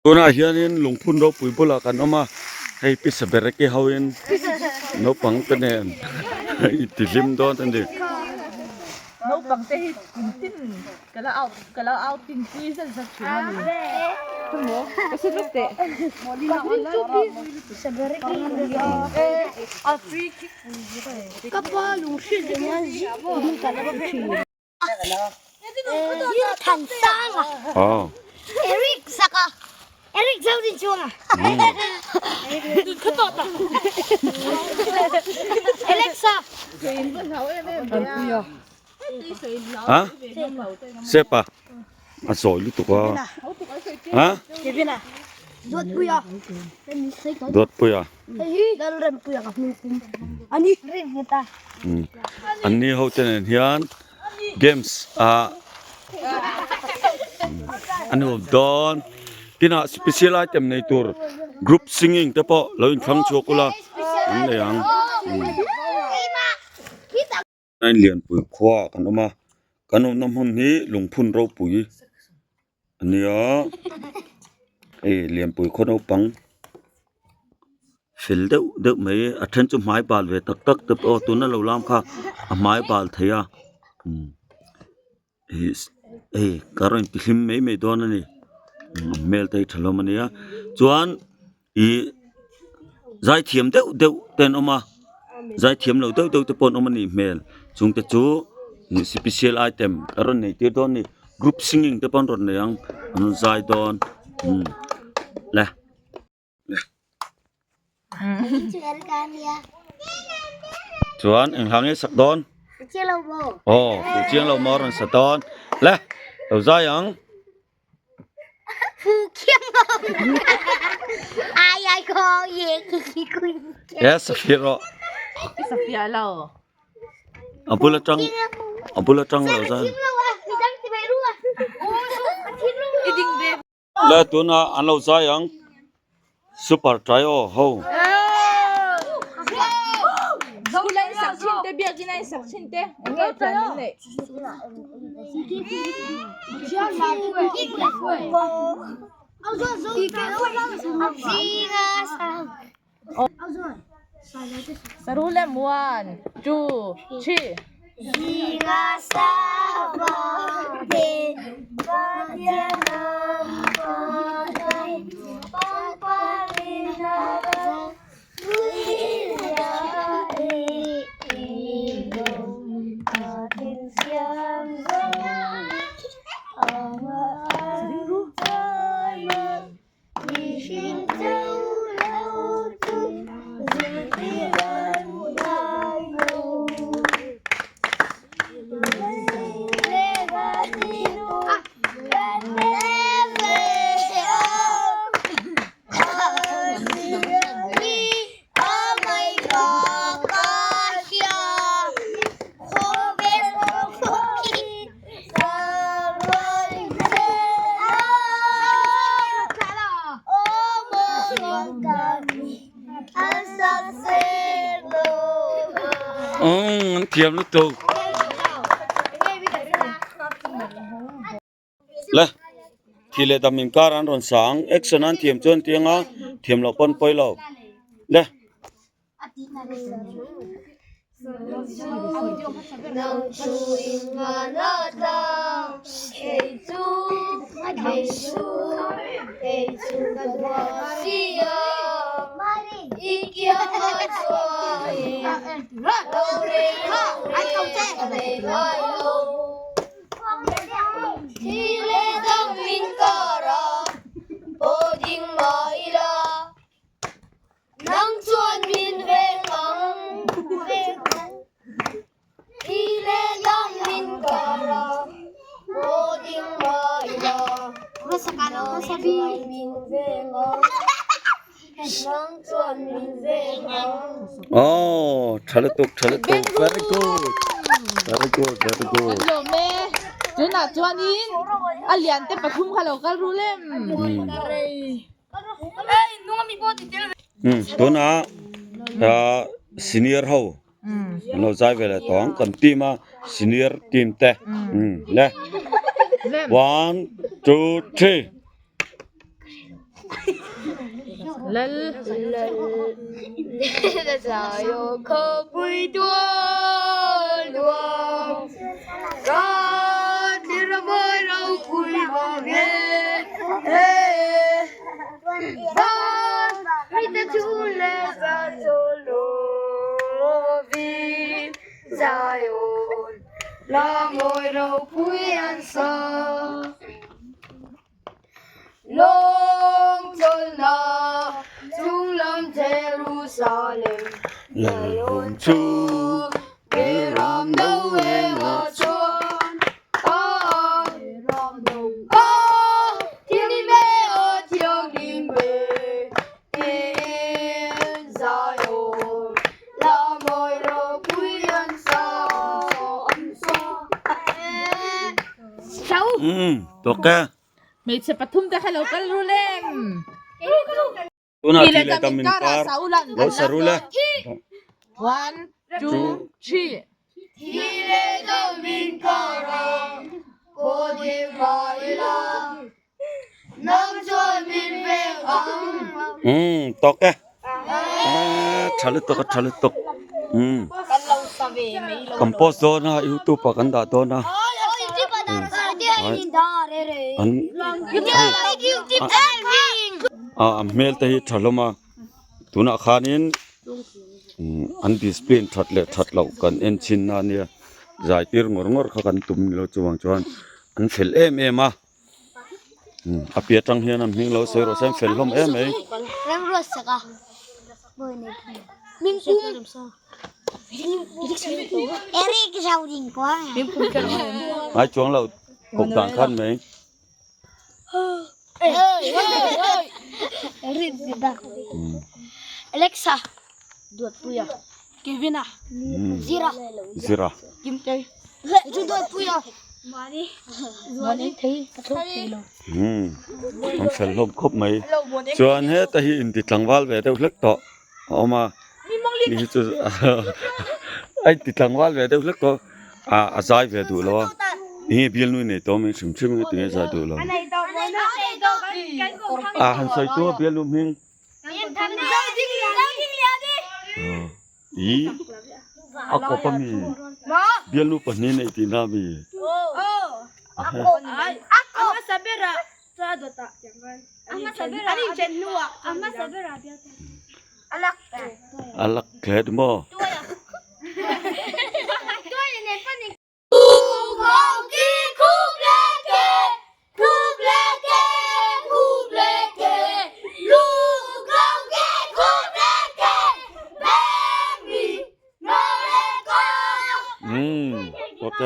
Tunah hianin lungphun ropui bulah kan awm a, hei pi Sabereki hoin naupang te nen i ti hlim dawn a ni. Naupang te hi kum tin ka la out ka la outing pui zat zat thin a ni. Maw ka hre vek teh. Ka pa lunghrilh eng a zing in ka la thin. Eric saka Eric Zodin chuanga Alexa Ha Sepa a sawi lutuk a ha Kevina Duatpuia Duatpuia Lalrempuia ka hming pum ani An ni ho te nen hian games ah an awm dawn tinah special item nei tur group singing te pawh lo inthlang chhuak ula an nei ang Lianpui khua ah kan awm a kan awmna hmun hi lungphun ropui a nia hei Lianpui khaw naupang. Fel deuh deuh mai a then chu hmai bal ve tak tak te pawh tuna lo lam kha a hmai bal thei a ihh hei ka rawn ti hlim mai mai dawn a ni hmel te hi tha hlawm a nia chuan ihh zaithiam deuh deuh te an awm a zaithiam lo deuh deuh te pawh an awm a nih hmel chung te chu ihh special item a rawn nei tir dawn a ni group singing te pawh an rawn nei ang an rawn zai dawn le. Chuan eng hla nge sak dawn? Aw, fu chiang lo maw rawn sa dawn. Le, lo zai ang. Yes, safiah rawh. A bul atang a bul atang lo zai. Le tuna an lo zai ang super trio ho. One, two, three. Umm an thiam lutuk. Le thi leh dam inkar an rawn sa ang action an thiam chuan tiang a thiam loh pawn pawi lo le. Aww tha lutuk tha lutuk very good. Very good, very good. Kan lawm e. Tunah chuanin a lian te pathum kha lo kal ru lem. Hmm, tunah ah senior ho an lo zai ve leh tawh ang kan team a senior team te hmm le one two three. Lal Lalhawm chu Beram no eng ah chuan Umm tawk e. Hmeichhe pathum te kha lo kal ru lem. Tunah thi leh dam inkar lo sa ru le. One, two, three. Thi leh dam inkar a kaw ding mah ila nang chuan min veng ang. Umm tawk e. Aaa tha lutuk a tha lutuk. Umm. Kan post dawn a youtube ah kan dah dawn a. An a an hmel te hi tha hlawm a tunah khanin an discipline that leh that loh kan en chhin na ania zai tir ngawr ngawr kha kan tum ni lo chuvang chuan an fel em em a a piah atang hian an hming lo sawi rawh se an fel hlawm em mai. Ngai chuang lo kawp dan khan mai. Alexa Duatpuia Kevina Zira Zira Kimtei Chu Duatpuia Mani Mani thei ka thuk thei lo Hmm an fel hlawm khawp mai chuan heta hi inti tlangval ve deuh hlek tawh a awm a ni hi chu a inti tlangval ve deuh hlek tawh a a zai ve duh lo a enge bialnu nei tawh mai hrim hrim nge tinge zai duh lo a han sawi tu a bialnu hming i a kawp ami bialnu pahnih nei tihna ami A lak hlet maw? Umm ok.